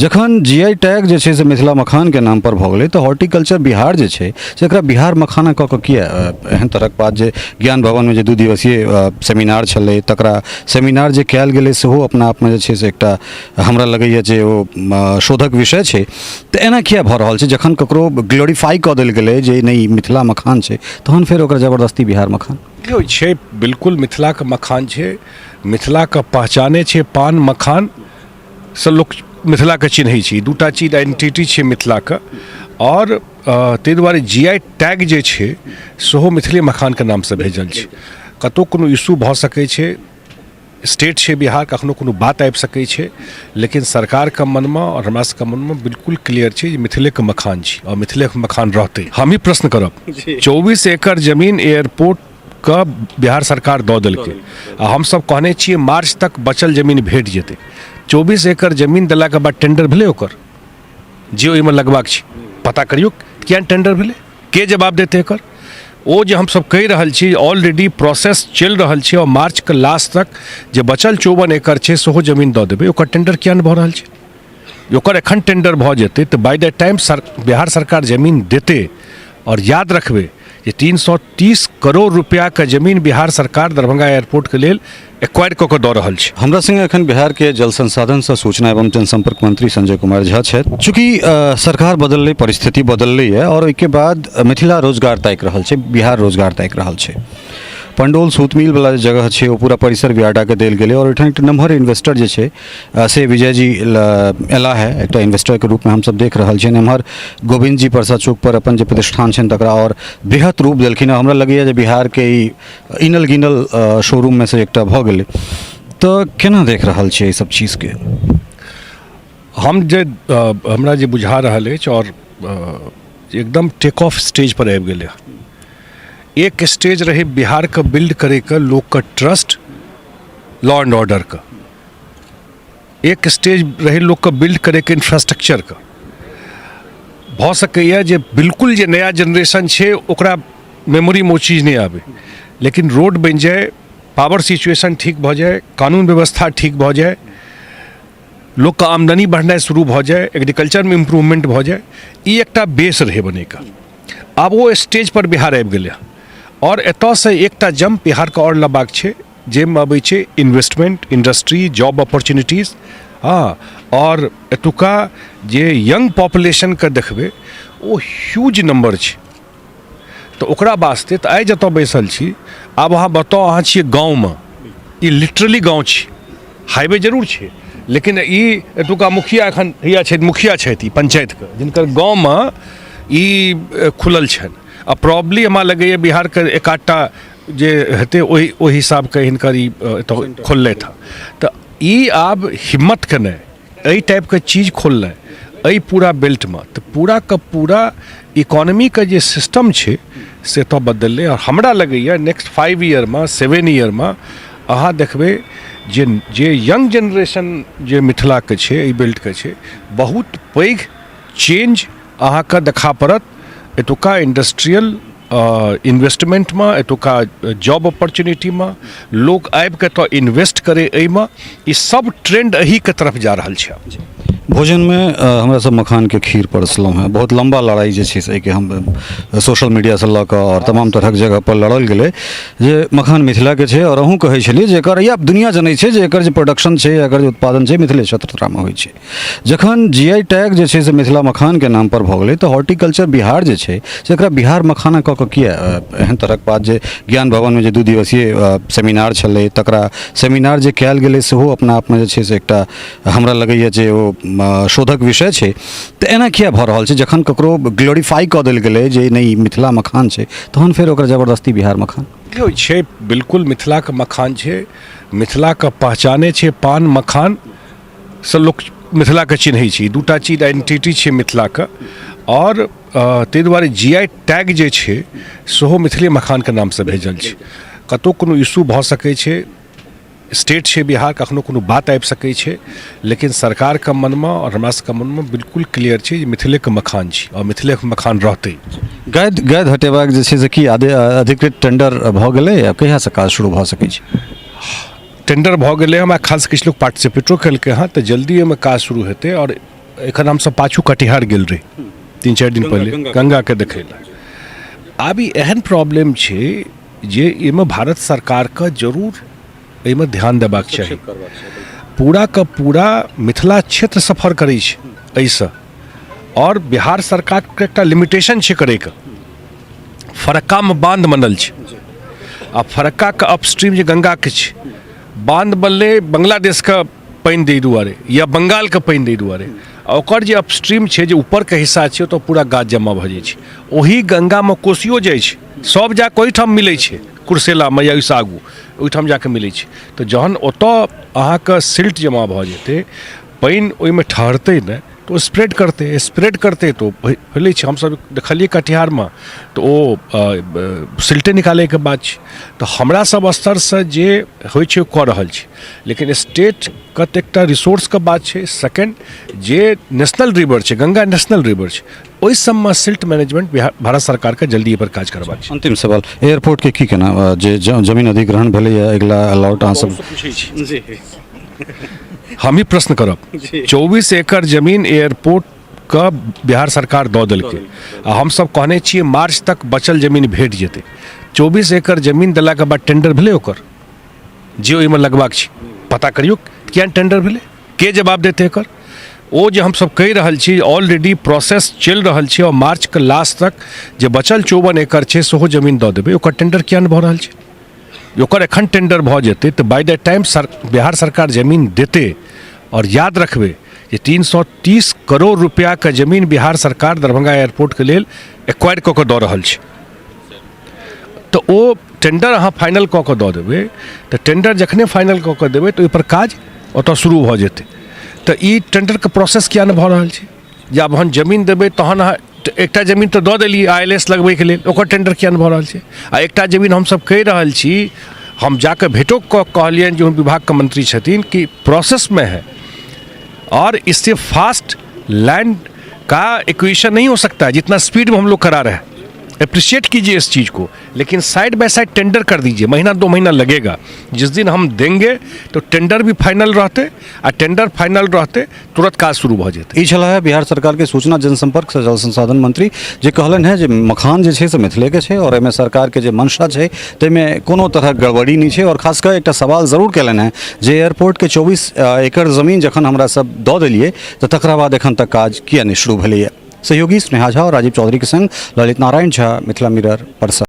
जखन जी I tag जे छै से मिथिला मखानके नामपर भऽ गेलै, तऽ हॉर्टिकल्चर बिहार जे छै से एकरा बिहार मखाना कऽ कऽ किया एहन तरहक बात जे ज्ञान भवनमे जे 2 दिवसीय सेमिनार छलै, तकरा सेमिनार जे कयल गेलै सेहो अपना आपमे जे छै से एकटा हमरा लगैए जे ओ शोधक विषय छै। तऽ एना किया भऽ रहल छै? जखन ककरो ग्लोरीफाइ कऽ देल गेलै जे नहि, ई मिथिला मखान छै, तहन फेर ओकरा जबरदस्ती बिहार मखान। देखियौ, छै बिल्कुल मिथिलाके मखान छै, मिथिलाके पहचाने छै पान मखान सँ लोक मिथिलाके चिन्है छै। दूटा चीज आइडेंटिटी छै मिथिलाके। आओर ताहि दुआरे जी I tag जे छै सेहो मिथिले मखानके नामसँ भेजल छै। कतहु कोनो इशू भऽ सकै छै, स्टेट छै बिहार, कखनो कोनो बात आबि सकै छै, लेकिन सरकारके मनमे आओर हमरा सबके मनमे बिल्कुल क्लियर छै जे मिथिलेके मखान छी आओर मिथिलेके मखान रहतै। हमही प्रश्न करब, 24 एकड़ जमीन एयरपोर्टके बिहार सरकार दऽ देलकै आ हमसब कहने छियै मार्च तक बचल जमीन भेट जेतै। 24 एकड़ जमीन देलाके बाद टेंडर भेलै ओकर जे ओहिमे लगबाक छै? पता करियौ, किया टेंडर भेलै? के जवाब देतै एकर? ओ जे हमसब कहि रहल छी, ऑलरेडी प्रोसेस चलि रहल छै आओर मार्चके लास्ट तक जे बचल 54 एकड़ छै सेहो जमीन दऽ देबै। ओकर टेंडर किया नहि भऽ रहल छै? ओकर एखन टेंडर भऽ जेतै तऽ बाय the time sir Bihar सरकार जमीन देतै। आओर याद रखबै जे 330 करोड़ रुपैआके जमीन बिहार सरकार दरभंगा एयरपोर्टके लेल एक्वायर कऽ कऽ दऽ रहल छै। हमरा संगे एखन बिहारके जल संसाधन सह सूचना एवं जनसंपर्क मंत्री संजय कुमार झा छथि। चूँकि सरकार बदललै, परिस्थिति बदललै यऽ आओर ओहिके बाद मिथिला रोजगार ताकि रहल छै, बिहार रोजगार ताकि रहल छै। पंडौल सूत मिल वाला जे जगह छै ओ पूरा परिसर बियाडाके देल गेलै आओर ओहिठाम एकटा नमहर इन्वेस्टर जे छै से विजय जी एला है, एकटा इन्वेस्टरके रूपमे हमसब देख रहल छियनि। एम्हर गोविन्द जी परसा चौक पर अपन जे प्रतिष्ठान छनि तकरा आओर बृहत रूप देलखिन। हमरा लगैए जे बिहारके ई इनल गिनल शोरूममे से एकटा भऽ गेलै। तऽ केना देख रहल छियै एहि सब चीजके? हम जे हमरा जे बुझा रहल अछि आओर एकदम टेक ऑफ स्टेज पर आबि गेलै। एक स्टेज रहै बिहारके बिल्ड करैके लोकके ट्रस्ट, लॉ एंड ऑर्डरके। एक स्टेज रहै लोकके बिल्ड करैके इन्फ्रास्ट्रक्चरके। भऽ सकैए जे बिल्कुल जे नया जेनरेशन छै ओकरा मेमोरीमे ओ चीज नहि आबै, लेकिन रोड बनि जाय, पावर सिचुएशन ठीक भऽ जाय, कानून व्यवस्था ठीक भऽ जाय, लोकके आमदनी बढ़नाइ शुरू भऽ जाय, एग्रीकल्चरमे इम्प्रूवमेंट भऽ जाय, ई एकटा बेस रहै बनैके। आब ओ स्टेज पर बिहार आबि गेलै आओर एतऽसँ एकटा जम्प बिहारके आओर लेबाक छै, जाहिमे अबै छै इन्वेस्टमेंट, इंडस्ट्री, जॉब अपॉर्चुनिटीज। हँ, आओर एतुका जे यंग पॉपुलेशनके देखबै ओ ह्यूज नम्बर छै। तऽ ओकरा वास्ते तऽ आइ जतऽ बैसल छी, आब अहाँ बताउ, अहाँ छियै गाँवमे, ई लिटरली गाँव छी। हाईवे जरूर छै, लेकिन ई एतुका मुखिया एखन हैया छथि, मुखिया छथि ई पंचायतके, जिनकर गाँवमे ई खुलल छनि। आ प्रॉब्ली हमरा लगैए बिहारके एक आधटा जे हेतै ओहि ओहि हिसाबके हिनकर ई एतऽ खोललथि हँ। तऽ ई आब हिम्मत केनाइ, एहि टाइपके चीज खोलनाइ एहि पूरा बेल्टमे, तऽ पूराके पूरा इकोनॉमीके जे सिस्टम छै से एतऽ बदललै। आओर हमरा लगैए नेक्स्ट 5 ईयरमे, 7 ईयरमे अहाँ देखबै जे जे यंग जेनरेशन जे मिथिलाके छै, एहि बेल्टके छै, बहुत पैघ चेंज अहाँके देखा पड़त एतुका इंडस्ट्रियल इन्वेस्टमेंटमे, एतुका जॉब अपॉर्चुनिटीमे, लोक आबिके एतऽ इन्वेस्ट करै एहिमे। ई सब ट्रेंड एहीके तरफ जा रहल छै। भोजनमे हमरा सब मखानके खीर परसलहुँ हेँ। बहुत लम्बा लड़ाइ जे छै से एहिके हम सोशल मीडियासँ लऽ कऽ आओर तमाम तरहक जगहपर लड़ल गेलै जे मखान मिथिलाके छै। आओर अहूँ कहै छलियै जे एकर या दुनिया जनै छै जे एकर जे प्रोडक्शन छै, एकर जे उत्पादन छै, मिथिले क्षेत्रमे होइ छै। जखन जी I tag जे छै से मिथिला मखानके नामपर भऽ गेलै, तऽ हॉर्टिकल्चर बिहार जे छै से एकरा बिहार मखाना कऽ कऽ किया एहन तरहक बात जे ज्ञान भवनमे जे 2 दिवसीय सेमिनार छलै, तकरा सेमिनार जे कयल गेलै सेहो अपना आपमे जे छै से एकटा हमरा लगैए जे ओ शोधक विषय छै। तऽ एना किया भऽ रहल छै? जखन ककरो ग्लोरीफाइ कऽ देल गेलै जे नहि, ई मिथिला मखान छै, तहन फेर ओकरा जबरदस्ती बिहार मखान। देखियौ, छै बिल्कुल मिथिलाके मखान छै, मिथिलाके पहचाने छै पान मखान सँ लोक मिथिलाके चिन्है छै। दूटा चीज आइडेंटिटी छै मिथिलाके। आओर ताहि दुआरे जी I tag जे छै सेहो मिथिले मखानके नामसँ भेजल छै। कतहु कोनो इशू भऽ सकै छै, स्टेट छै बिहार, कखनो कोनो बात आबि सकै छै, लेकिन सरकारके मनमे आओर हमरा सबके मनमे बिल्कुल क्लियर छै जे मिथिलेके मखान छी आओर मिथिलेके मखान रहतै। गादि गादि हटेबाक जे छै से की अधिकृत टेंडर भऽ गेलै आ कहियासँ काज शुरू भऽ सकै छै? टेंडर भऽ गेलै, हमरा खास किछु लोक पार्टिसिपेटो केलकै हँ, तऽ जल्दी ओहिमे काज शुरू हेतै। आओर एखन हमसब पाछू कटिहार गेल रही 3-4 दिन पहिले गंगाके देखै लए। आब ई एहन प्रॉब्लम छै जे एहिमे भारत सरकारके जरूर एहिमे ध्यान देबाक चाही। पूरा के पूरा मिथिला क्षेत्र सफर करै छै एहिसँ, आओर बिहार सरकारके एकटा लिमिटेशन छै करैके। फरक्कामे बांध बनल छै आ फरक्काके अपस्ट्रीम जे गंगाके छै बांध बनलै बांग्लादेशके पानि दै दुआरे या बंगालके पानि दै दुआरे, आ ओकर जे अपस्ट्रीम छै जे ऊपरके हिस्सा छै ओतऽ पूरा गाछ जमा भऽ जाइ छै। ओही गंगामे कोसियो जाइ छै, सब जाकऽ ओहिठाम मिलै छै, कुर्सेलामे या ओहिसँ आगू ओहिठाम जाकऽ मिलै छै। तऽ जहन ओतऽ अहाँके सिल्ट जमा भऽ जेतै, पानि ओहिमे ठहरतै नहि, तऽ ओ स्प्रेड करतै, स्प्रेड करतै तऽ ओ फैलै छै। हमसब देखलियै कटिहारमे तऽ ओ सिल्टे निकालैके बात छै। तऽ हमरा सब स्तरसँ जे होइ छै ओ कऽ रहल छी, लेकिन स्टेटके तऽ एकटा रिसोर्सके बात छै। सेकेण्ड जे नेशनल रिवर छै, गंगा नेशनल रिवर छै, ओहि सबमे सिल्ट मैनेजमेंट बिहार भारत सरकारके जल्दी एहिपर काज करबाक छै। अंतिम सवाल, एयरपोर्टके की केना जे जमीन अधिग्रहण भेलैए अगिला अलॉट अहाँ सब पूछै छी जी, हम ही प्रश्न करब। 24 एकड़ जमीन एयरपोर्ट के बिहार सरकार दऽ देलकै आ हमसब कहने छियै मार्च तक बचल जमीन भेट जेतै। 24 एकड़ जमीन देलाके बाद टेंडर भेलै ओकर जे ओहिमे लगबाक छै, पता करियौ किया टेंडर भेलै, के जवाब देतै एकर? ओ जे हमसब कहि रहल छी ऑलरेडी प्रोसेस चलि रहल छै आओर मार्चके लास्ट तक जे बचल 54 एकड़ छै सेहो जमीन दऽ देबै, ओकर टेंडर किया नहि भऽ रहल छै? ओकर एखन टेंडर भऽ जेतै तऽ बाय the time Bihar सरकार जमीन देतै। आओर याद रखबै जे 330 करोड़ रुपैआके जमीन बिहार सरकार दरभंगा एयरपोर्टके लेल एक्वायर कऽ कऽ दऽ रहल छै। तऽ ओ टेंडर अहाँ फाइनल कऽ कऽ दऽ देबै, तऽ टेंडर जखने फाइनल कऽ कऽ देबै तऽ ओहिपर काज ओतऽ शुरू भऽ जेतै। तऽ ई टेंडरके प्रोसेस किया नहि भऽ रहल छै? जे आब हम जमीन देबै तहन अहाँ एकटा जमीन तऽ दऽ देलियै I L S लगबैके लेल, ओकर टेंडर किया नहि भऽ रहल छै? आ एकटा जमीन हमसब कहि रहल छी, हम जाकऽ भेटो कऽ कहलियनि जे विभागके मंत्री छथिन कि प्रोसेसमे है और इससे फास्ट लैंड का एक्विजिशन नहीं हो सकता है जितना स्पीड में हम लोग करा रहे हैं। अप्रिशिएट कीजिए इस चीज़ को, लेकिन साइड बाय साइड टेंडर कर दीजिए, महीना 2 महीना लगेगा। जिस दिन हम देंगे तो टेंडर भी फाइनल रहते आ टेंडर फाइनल रहते तुरंत काज शुरू भऽ जेतै। ई छलाह बिहार सरकारके सूचना जनसंपर्क सह जल संसाधन मंत्री, जे कहलनि हेँ जे मखान जे छै से मिथिलेके छै आओर एहिमे सरकारके जे मंशा छै ताहिमे कोनो तरहक गड़बड़ी नहि छै। आओर खास कऽ एकटा सवाल जरूर कयलनि हेँ जे एयरपोर्टके 24 एकड़ जमीन जखन हमरा सब दऽ देलियै तऽ तकरा बाद एखन तक काज किया नहि शुरू भेलैए। सहयोगी स्नेहा झा और राजीव चौधरी के संग ललित नारायण झा, मिथिला मिरर, परसा।